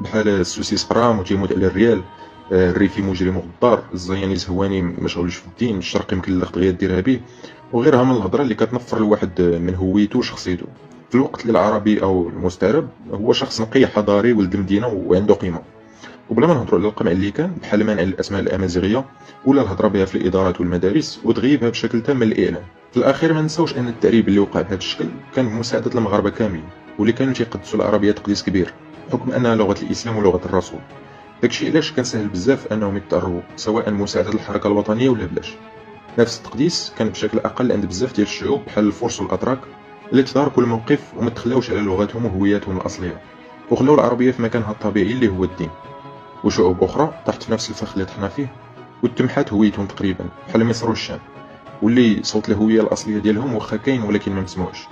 بحال السوسي سقرام وتيموت على الريال، الريفي مجرم وغدار، الزياني زهواني ما شغلوش في الدين، الشرقي مكلخ دغيا ديرها به، وغيرها من الهضرة اللي كتنفر الواحد من هويته وشخصيته. في الوقت اللي العربي او المستعرب هو شخص نقي حضاري ولد المدينة وعنده قيمه. وبلا ما نهضروا على القمع اللي كان، بحال منع الاسماء الامازيغية ولا الهضرة بها في الادارات والمدارس وتغييبها بشكل تام من الاعلام. في الاخير، ما نساوش ان التعريب اللي وقع بهذا الشكل كان بمساعدة المغاربة كاملين، واللي كانوا تيقدسوا العربية تقديس كبير بحكم انها لغة الاسلام ولغة الرسول. داكشي علاش كان سهل بزاف انهم يتعربوا، سواء بمساعدة الحركة الوطنية ولا بلاش. نفس التقديس كان بشكل اقل عند بزاف ديال الشعوب، بحال الفرس والاتراك، اللي تداركوا الموقف وما تخلاوش على لغتهم وهوياتهم الاصلية وخلاو العربية في مكانها الطبيعي اللي هو الدين. وشعوب اخرى طاحت في نفس الفخ اللي طحنا فيه وتمحات هويتهم تقريبا، بحال مصر والشام، واللي صوت الهوية الاصلية ديالهم واخا كاين ولكن ما مسموعش.